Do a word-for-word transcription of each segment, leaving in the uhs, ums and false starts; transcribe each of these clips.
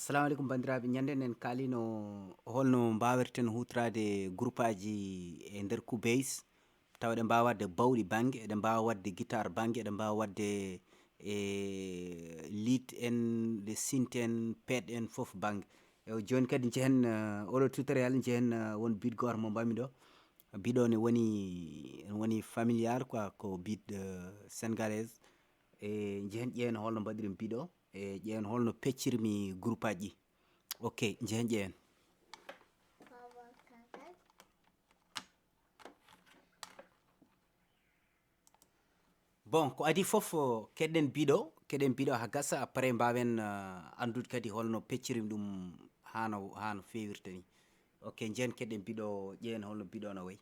Assalamu aleykum, banndiraaɓe. Ñande en kaalino holno mbaawirten huutoraade groupe aji e nder Cubase, tawa eɗen mbaawa waɗde bawɗi bannge, eɗen mbaawa waɗde guitare bannge, eɗen mbaawa waɗde e lead en, le synth en, pad en, fof bannge. E jooni kadi njehen, eh, oɗo tutoriel, njehen, eh, won beat gooto mo mbaɗmi ɗo. Beat o ne woni, ne woni familial quoi, ko beat, eh, sénégalaise. E njehen ƴeewen holno mbaɗirmi beat o, e ƴeewen holno peccirmi groupe aji ɗi. Ok, njehen ƴeewen. Bon, ko adii fof, keɗen beat o, keɗen beat o haa gasa, après mbaawen, eh, anndude kadi holno peccirmi ɗum haa no, haa no feewirta ni. Ok, njehen keɗen beat o, ƴeewen holno beat o no wayi.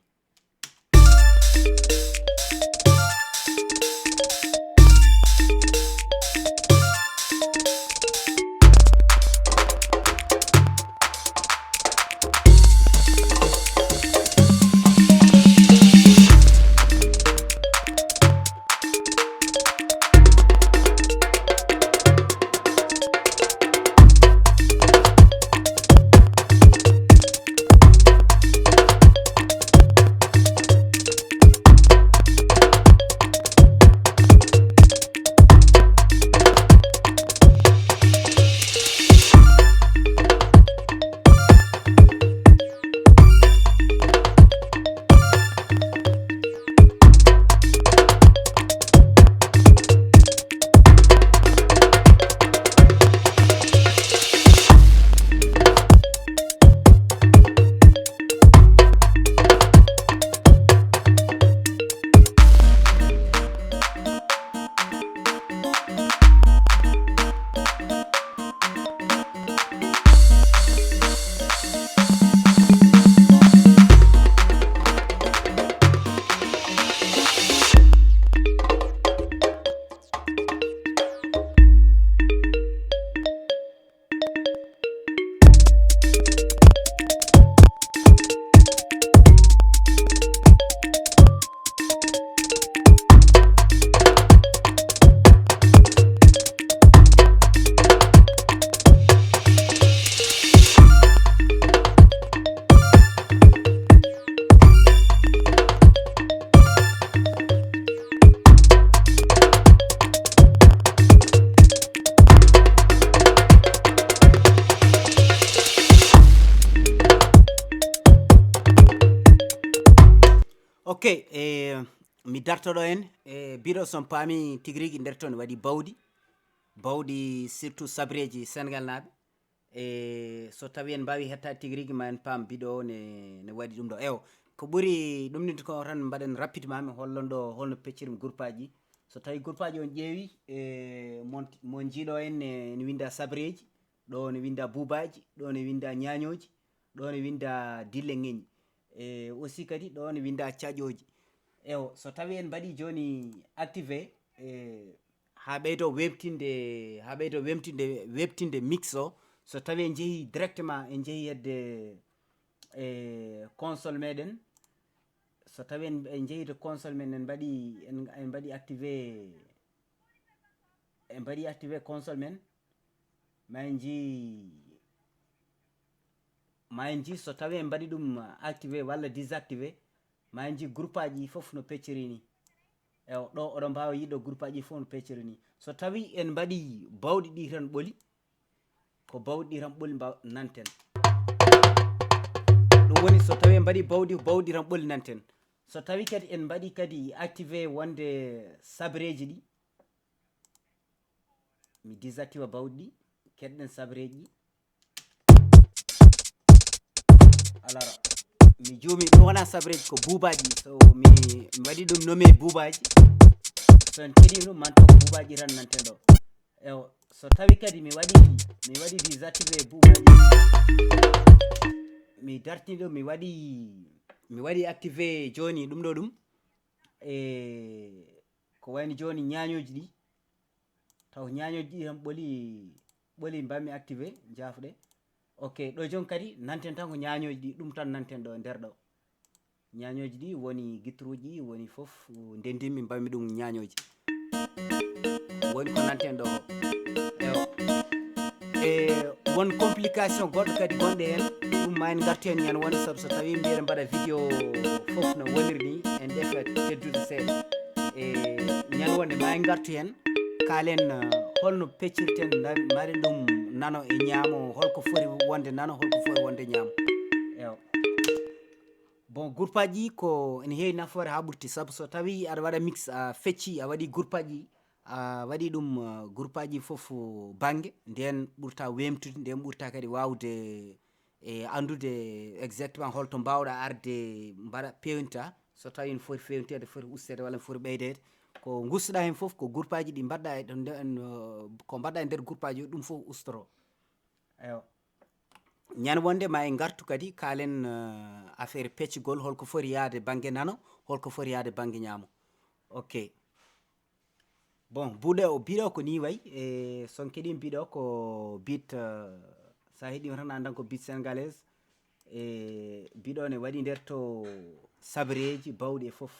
Ok, e mi dartoɗo en, e beat o, so mi paami tigi rigi nder toon waɗi bawɗi, bawɗi surtout sabreeji Senegal naaɓe. E so tawi en mbaawi hettaade tigi rigi, ma en paam beat o ne, ne waɗi ɗum ɗo. Ewo, ko ɓuri ɗum ni ko tan mbaɗen rapidement, mi hollon ɗo holno peccirmi groupe aji. So tawi groupe aji on ƴeewi, e mon, mon jiiɗo en ne, ne winda sabreeji, ɗo ne winda buubaaji, ɗo ne winda ñaañooji, ɗo ne winda dille ŋeñi. E aussi kadi ɗo ne winda caƴooji. Ewo, so tawi en mbaɗi jooni activé, e haa ɓeydo weɓtinde, haa ɓeydo weɓtinde, weɓtinde mix o. So tawi en njehii directement, en njehii hedde, e, console meɗen. So tawi en, en njehii to console men, en mbaɗi, en, en mbaɗi activé, en mbaɗi activé console men, ma en njii, ma en njii so tawi en mbaɗi ɗum activé walla désactivé, ma en njii groupe aji fof no pecciri ni. Ewo, ɗo oɗon mbaawa yiɗo groupe aji fof no pecciri ni. So tawi en mbaɗi bawɗi ɗi tan ɓoli, ko bawɗi tan ɓoli mbaw-, nanten. Ɗum woni so tawi en mbaɗi bawɗi, bawɗi tan ɓoli nanten. So tawi kadi en mbaɗi kadi activé wonde sabreeji ɗi, mi désactiva bawɗi ɗi, keɗɗen sabreeji ɗi. Alors, mi juumi, ɗum wonaa sabreeji, ko buubaaji. So mi, mi waɗi ɗum nommé buubaaji. So en keɗii ɗum, man to ko buubaaji tan nanten ɗo. Ewo, so tawi kadi mi waɗi, mi waɗi désactivé buubaaji. Mi dartini ɗum, mi waɗi, mi waɗi activé jooni ɗum ɗo ɗum. E ko wayno jooni ñaañooji ɗi. Taw ñaañooji ɗi tan ɓoli, ɓoli mbaɗmi activé, jaafuɗe. Ok, ɗo jooni kadi nanten tan ko ñaañooji ɗi, ɗum tan nanten ɗo e nder ɗo. Ñaañooji ɗi woni gitturuuji, woni fof, ndendinmi mbaɗmi ɗum ñaañooji. Woni ko nanten ɗo. Ewo. E Won complication goɗɗo kadi gonɗe heen, ɗum ma en ngartu heen ñande wonde, sabu so tawii mbiɗen mbaɗa vidéo fof no woniri ni, en ɗefa teddude seeɗa. E ñande wonde ma en ngartu heen, kaalen, uh, holno peccirten, nda-, mbaɗen ɗum nano e ñaamo, holko foti wonde nano, holko foti wonde ñaamo. Ewa. Bon, groupe aji ko ene heewi nafoore haa ɓurti, sabu so tawii aɗa waɗa mix, a fecci, a waɗi groupe aji, a waɗi ɗum, uh, groupe aji fof bannge, nden ɓurta weemtude, nden ɓurta kadi waawde e anndude exactement holto mbaawɗa arde mbaɗa peewnta, so tawii ne foti feewnteede, foti usteede walla ne foti ɓeydeede. Ko ngustuɗa heen fof, ko groupe aji ɗi mbaɗɗa e ɗon nden, uh, ko mbaɗɗa e nder groupe aji o, ɗum fof ustoro. Eyo. Ñande wonde ma en ngartu kadi, kaalen, uh, affaire peccugol, holko foti yaade bannge nano, holko foti yaade bannge ñaamo. Ok. Bon, buuɗe o biɗo ko ni wayi, e son keɗin biɗo ko beat, uh, sa heɗima tan anndan ko beat sénégalaise. E biɗo ne waɗi nder to sabreji bawɗi e fof.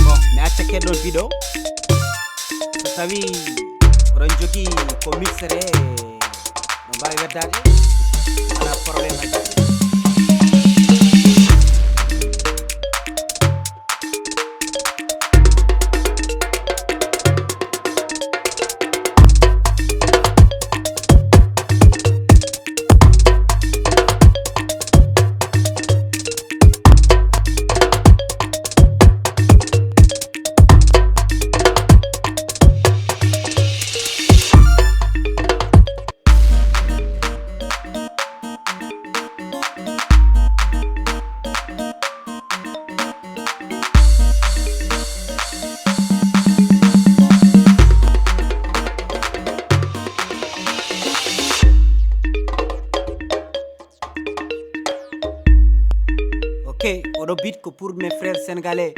Bon, mi acca keɗɗon biɗo. So tawi oɗon jogii ko mixere, no mbaawi weddaade, alaa problème hay gooto. Ok, oɗo beat ko pour mes frères sénégalais.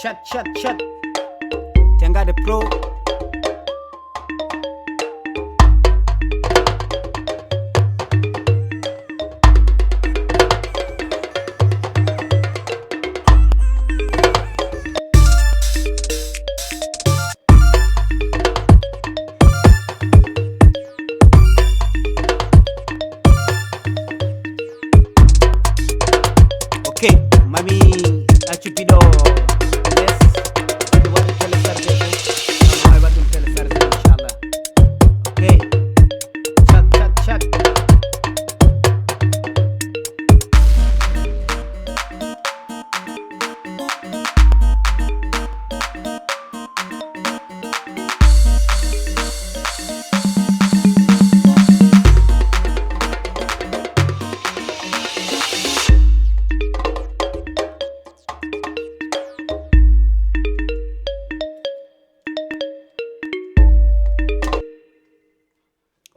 Chat, chat, chat. Tenga de pro. Ok, mami accu biɗo les. Waɗi téléchargé tan. Waɗi waɗi ɗum téléchargé, inchallah. Ok. Chat, chat, chat.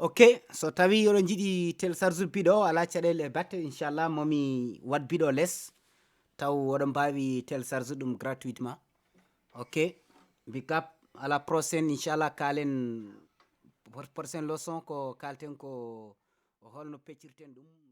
Ok, so tawi oɗon jiɗi télécharge biɗo, alaa caɗeele e batte, inchallah momi waɗ biɗo les, taw oɗon mbaawi télécharge ɗum gratuitement. Ok, big up, à la prochaine, inchallah kaalen, prochaine leçon ko kaalten ko holno peccirten ɗum.